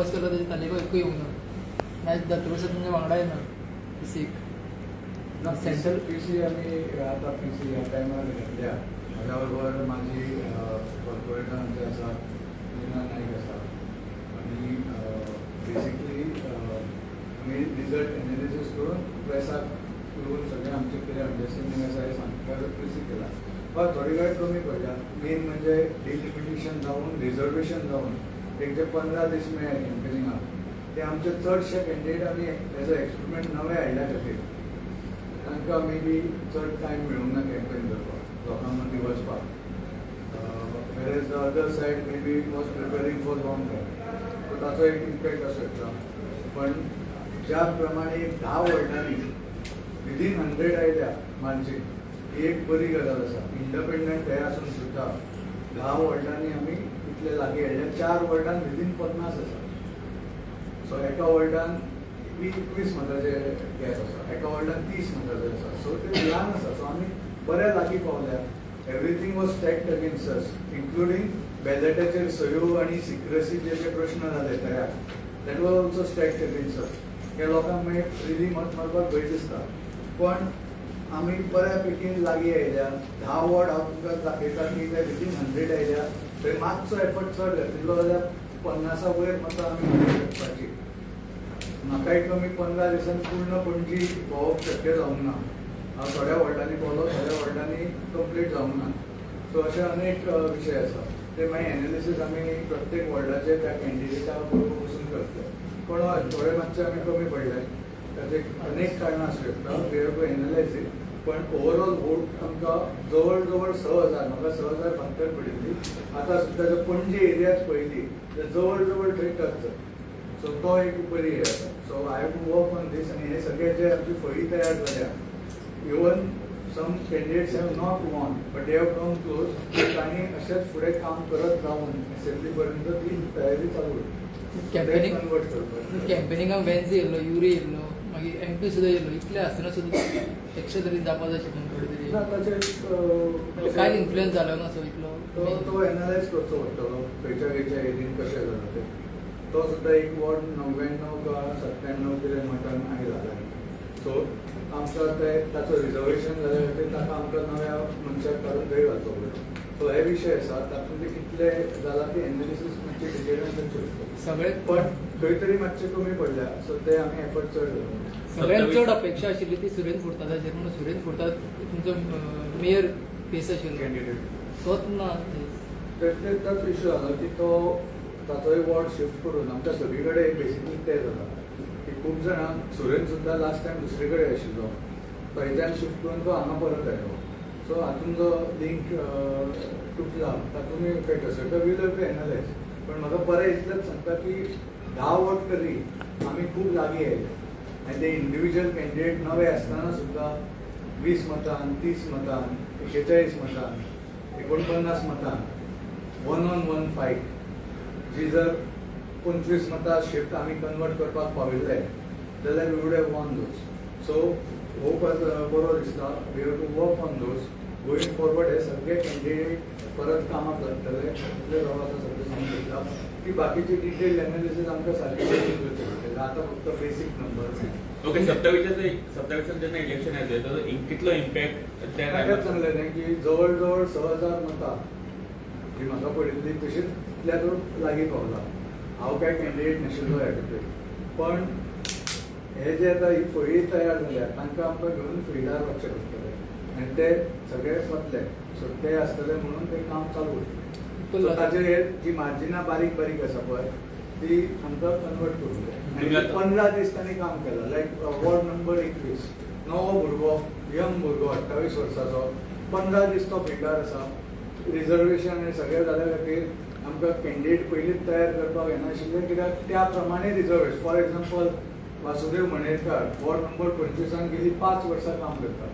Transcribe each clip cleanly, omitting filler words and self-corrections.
बस केलो, तेजे तालिको एकूय येवंक ना. आयज दत्तप्रसाद तुमच्या वांगडा येना पीसीक. ना. सेंट्रल सेंट्रल पीसी आमी आता पीसी ह्या टायमार घेतल्या. म्हाज्या बरोबर माझी कॉर्पोरेटर आमचे आसा, मीना नायक आसा आनी बेसिकली आमी रिजल्ट एनालिसीस करून प्रेसाक येवन सगळें आमचें कितें अंडरस्टँडींग आसा हें सांगपाक पीसी केला. हय, थोडे कडेन कमी पडल्या. मेन म्हणजे डिलिमिटेशन जावन, रिजर्वेशन जावन एक जे 15 दीस मेळ्ळे कॅम्पेनिंगाक, ते आमचे चडशे कॅन्डिडेट आमी एज अ एक्सपेरिमेंट नवे हाडल्या खातीर तांकां मे बी चड टायम मेळूंक ना कॅम्पेन करपाक, लोकां मदीं वचपाक, whereas the other side maybe was preparing for long time. So ताचो एक इम्पॅक्ट आसूं शकता. पण ज्या प्रमाणे एक 10 वॉर्डांनी विदीन 100 आयल्या मार्जीन, ही एक बरी गजाल आसा. इंडिपेंडंट हे आसून सुद्दां 10 वॉर्डांनी आमी इतले लागीं हाडले. चार वॉर्डान विदीन 50 आसा. सो एका वॉर्डान 21 मताचे गॅप आसा, एका वॉर्डान 30 मताचे आसा. सो ते ल्हान आसा. सो आमी बऱ्या लागीं पावल्या. Everything was stacked against us, including बॅलेटाचेर सयो आनी सिक्रेसीचे जे प्रश्न जाले तयार, that was also stacked against us. हे लोकांक मागीर फ्रिली मत मारपाक भंय दिसता. पण आमी बऱ्या पैकी लागीं आयल्या. 10 वॉर्ड हांव तुमकां दाखयता की ते विदीन 100 आयल्या. थंय मातसो एफर्ट चड घातिल्लो जाल्यार 50 वयर मतां आमी मेळूंक शकपाची. म्हाकाय कमी 15 दिसांनी पूर्ण पणजी भोंवप शक्य जावंक ना. हांव थोड्या वॉर्डांनी भोंवलो, थोड्या वॉर्डांनी कंप्लीट जावंक ना. सो अशे अनेक विशय आसा. ते मागीर एनालिसीस आमी प्रत्येक वॉर्डाचे त्या कॅन्डिडेटा बरोबर बसून करतले. पण हय, थोडे मातशे आमी कमी पडले, ताचे अनेक कारणां आसूं शकता. We have to analyze it. पण ओवरऑल वोट आमकां जवळ जवळ 6000, म्हाका 6072 पडिल्ली. आतां सुद्दां जर पणजी एरियाच पळयली तर जवळ जवळ थंय टच जाता. सो तो एक बरी हे आसा. So I have to work on this. आनी हे सगळे जे आमची फळी तयार जाल्या, even some candidates have not won but they have come close, तांणी अशेंच फुडें काम करत रावून असेंब्ली पर्यंत ती तयारी चालू कॅम्पेनिंग कन्वर्ट करपाक. कॅम्पेनिंगाक वेन्झी येयल्लो, युरी येयल्लो, मागीर एमपी सुद्दां येयल्लो. इतले आसतना सुद्दां एक्स्ट्रा तरी जावपा जाय आशिल्लें थोडे तरी. ना, ताचेर कांयच इन्फ्लुएन्स जालो ना असो इतलो? तो तो एनालायज करचो पडटलो, खंयच्या खंयच्या एरियेन कशें जालां तें. तो सुद्दां एक वॉर्ड 99 का 97 कितें मतान आयला. सो आमकां ते ताचो रिजर्वेशन जाल्या खातीर ताका आमकां नव्या मनशाक काडून थंय घालचो पडलो. सो हे विशय आसा. तातूंत ते कितले जाला ती एनालिसीस मातशी डिटेलान करची पडटली. सगळे पण खंय तरी मातशे कमी पडल्या. सो ते आमी एफर्ट चड घालूं. सगळ्यात चड अपेक्षा आशिल्ली ती सुरेंद्र फुर्तादाचेर. म्हणून सुरेंद्र फुर्ताद तुमचो मेयर फेस आशिल्लो. कॅन्डिडेट. तोच ना. ते तोच इश्यू जालो की तो ताचोय वॉर्ड शिफ्ट करून आमच्या सगळी कडेन बेसिकली ते जाता की खूब जाणां, सुरेन सुद्दां लास्ट टायम दुसरे कडेन आशिल्लो, थंयच्यान शिफ्ट करून तो हांगा परत आयलो. सो हातून जो लिंक तुटला तातूंतय इफेक्ट आसा. तो we'll have to analyze. पण म्हाका बरें इतलेंच सांगता की 10 वोट तरी आमी खूब लागीं आयले आनी ते इंडिविज्युअल कॅन्डिडेट नवे आसतना सुद्दां 20 मतान, 30 मतान, 41 मतान, 49 मतान वन ऑन वन फायट जी जर 25 मतां शिफ्ट आमी कन्वर्ट करपाक पाविल्ले जाल्यार we would have won those. So hope बरो दिसता. We have to work on those going forward. हे सगळे कॅन्डिडेट परत कामाक लागतले इतले हांव आतां सगळें सांगूंक शकता की बाकीची डिटेल एनालिसीस आमकां सारकें करचें पडटलें. आतां फक्त बेसीक नंबर मेळ्ळे. ओके, 27 जेन्ना इलेक्शन येतलें, तो कितलो इम्पॅक्ट त्या ताकाच टायमार? सांगलें न्ही की जवळ जवळ 6000 मतां जी म्हाका पडिल्ली तशीच तितल्या तो लागीं पावला. हांव काय कॅन्डिडेट नाशिल्लो ह्या खातीर. पण हे जे आतां ही फळी तयार जाल्या, तांकां आमकां घेवन फिल्डार वचचें पडटलें आनी ते सगळे वतले. सो ते आसतले म्हणून ते काम चालू उरतलें. सो ताचेर हे जी मार्जिनां बारीक बारीक आसा पळय, ती आमकां कन्वर्ट करूंक जाय. तुम्ही आनी 15 दीस तांणी काम केलां. लायक वॉर्ड नंबर 21, नवो भुरगो, यंग भुरगो, 28 वर्साचो, 15 दीस तो फिल्डार आसा. रिजर्वेशन हे सगळें जाल्या खातीर आमकां कॅन्डिडेट पयलींच तयार करपाक येनाशिल्लें, कित्याक त्या प्रमाणे reservation. For example, Vasudev Manerkar ward number 25 गेली 5 वर्सां काम करता.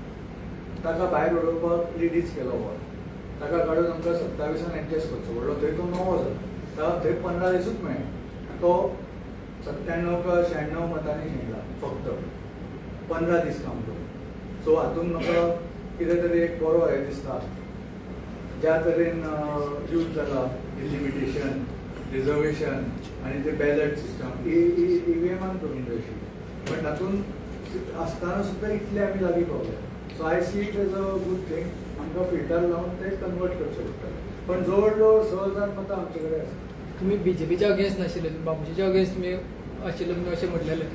ताका भायर उडोवपाक रिडीज केलो वॉर्ड. ताका काडून आमकां 27 एडजस्ट करचो पडलो. थंय तो नवो जालो. ताका थंय 15 दिसूच मेळ्ळे. तो 97 का 96 मतांनी जिंकला, फक्त 15 दीस काम करून. सो हातून म्हाका कितें तरी एक बरो हें दिसता, ज्या तरेन यूज जाला डिलिमिटेशन. रिजर्वेशन आनी ते बॅलट सिस्टम ईव्हीएमान करूंक जाय आशिल्लें, पण तातूंत आसतना सुद्दां इतले आमी लागीं पावले. So I see it as a good thing. आमकां फिल्टर लावन ते कन्वर्ट करचे पडटले, पण जवळ जवळ 6,000 मतां आमचे कडेन आसा. तुमी बीजेपीच्या अगेन्स्ट नाशिल्ले, बाबूशीच्या अगेन्स्ट तुमी आशिल्ले तुमी अशें म्हटलेलें.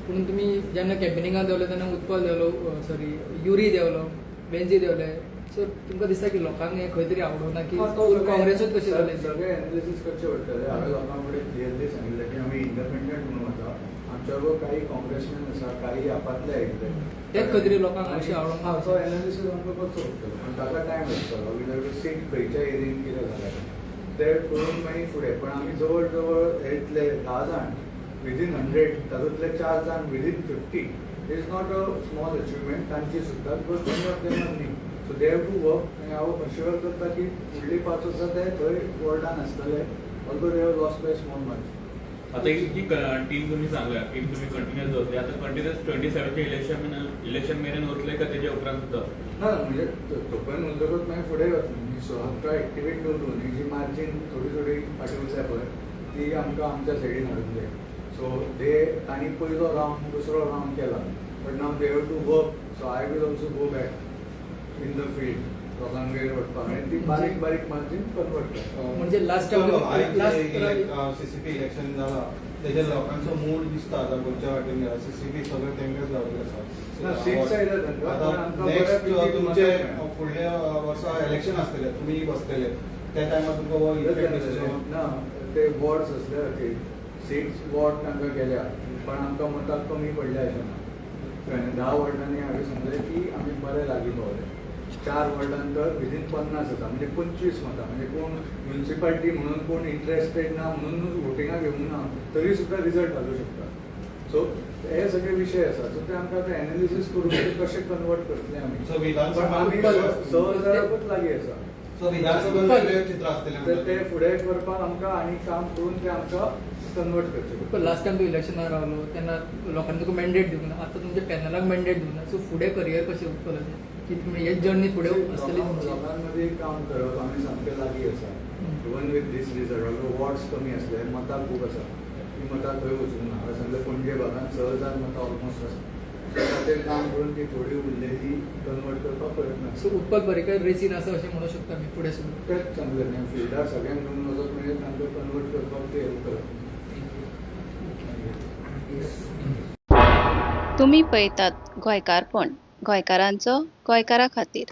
पूण तुमी जेन्ना कॅम्पेनिंगाक देंवले तेन्ना उत्पल देंवलो, सॉरी, युरी देंवलो, बेंजी देंवले. सो तुमकां दिसता की लोकांक हें खंय तरी आवडना की काँग्रेसूच कशें जालें? सगळे एनालिसीस करचे पडटले. हांवें लोकां फुडें क्लियरली सांगिल्लें की आमी इंडिपेंडंट म्हणून वता. आमच्या बरोबर काही काँग्रेसमॅन आसा, काही आपातले आयिल्ले. तेच खंय तरी लोकांक अशें आवडना. हा, तो एनालिसीस आमकां करचो पडटलो, पण ताका टायम लागतलो. We have to C खंयच्या एरियेन कितें जालें ते करून मागीर फुडें. पण आमी जवळ जवळ इतले 10 जाण विदीन 100, तातूंतले चार जाण within 50 is not a small achievement तांची सुद्दां, because many of them are new, so they have to work. आनी हांव अश्युअर करता की फुडलीं 5 वर्सां ते थंय वॉर्डान आसतले, although they have lost by small margin. आता ही जी टीम तुम्ही सांगल्या की तुम्ही कंटिन्युअस दवरतले, आता कंटिन्युअस 27चे इलेक्शन मेरेन वतले का तेच्या उपरांत सुद्दां? ना, म्हणजे तो पर्यंत उरतकूच मागीर फुडें वतलें न्ही. सो आमकां एक्टिवेट दवरून ही जी मार्जीन थोडी थोडी फाटीं उरल्या पळय, ती आमकां आमच्या सायडीन हाडूंक जाय. सो ते तांणी पयलो रावंड, दुसरो रावंड केला, but now they have to work. So I will also go back in the field, लोकांगेर वचपाक आनी ती बारीक बारीक मार्जीन कन्वर्ट करता. म्हणजे last time- last- CCP election जाला, तेजेर लोकांचो मूड दिसता आतां गोंयच्या वाटेन गेला. सीसीपी सगळें तेंकाच गावलें आसा. ना, seats आयल्या तांकां, आतां पण आमकां नेक्स्ट बऱ्यापैकी तुमचे मतां मेळ्ळ्या. फुडल्या वर्सा इलेक्शन आसतलें, तुमी बसतले त्या टायमार तुमकां हो इफेक्ट दिसतलो? ना, ते वॉर्ड्स असले खातीर सिक्स वॉर्ड तांकां गेल्या, पण आमकां मतां कमी पडल्या अशें ना. कळ्ळें? 10 वॉर्डांनी हांवें सांगलें की आमी बरे लागीं पावले. चार वॉर्डान तर विदीन 50 आसा, म्हणजे 25 मतां. म्हणजे कोण म्युन्सिपालिटी म्हणून कोण इंट्रस्टेड ना म्हणून वोटिंगाक येवंक ना, तरी सुद्दां रिजल्ट घालूं शकता. सो हे सगळे विशय आसा. सो ते आमकां आतां एनालिसीस करून ते कशें कन्वर्ट करतले आमी. सो विधानसभा पण आमी 6,000कूच लागीं आसा. सो विधानसभा वेगळें चित्र आसतलें. तर ते फुडें करपाक आमकां आनी काम करून ते आमकां कन्वर्ट करचें पडटलें. लास्ट टायम तूं इलेक्शनाक रावलो तेन्ना लोकांनी तुका मॅन्डेट दिवंक ना, आतां तुमच्या पॅनलाक मॅन्डेट दिवंक ना. सो फुडें करियर कशें उत्पलाचें की तुमी हे जर्नी फुडें आसतली तुमची? लोकांमध्ये काम करप, आमी सामके लागीं आसा. Even with this result, wards कमी आसले, मतां खूब आसा. ती मतां खंय वचूंक ना. हांवें सांगलें, पणजे भागांत 6,000 मतां ऑलमोस्ट आसा. सो ताचेर काम करून ती थोडी उरलेली कन्वर्ट करपाक प्रयत्न आसा. सो उत्पल पर्रीकर रेसीन आसा अशें म्हणूंक शकता आमी फुडें सुद्दां? तेच सांगलें न्ही, फिल्डार सगळ्यांक घेवन वचप म्हणजे तांकां कन्वर्ट करपाक ते हेल्प करप. तुमी पळयतात गोंयकारपण, गोंयकारांचो गोंयकारा खातीर.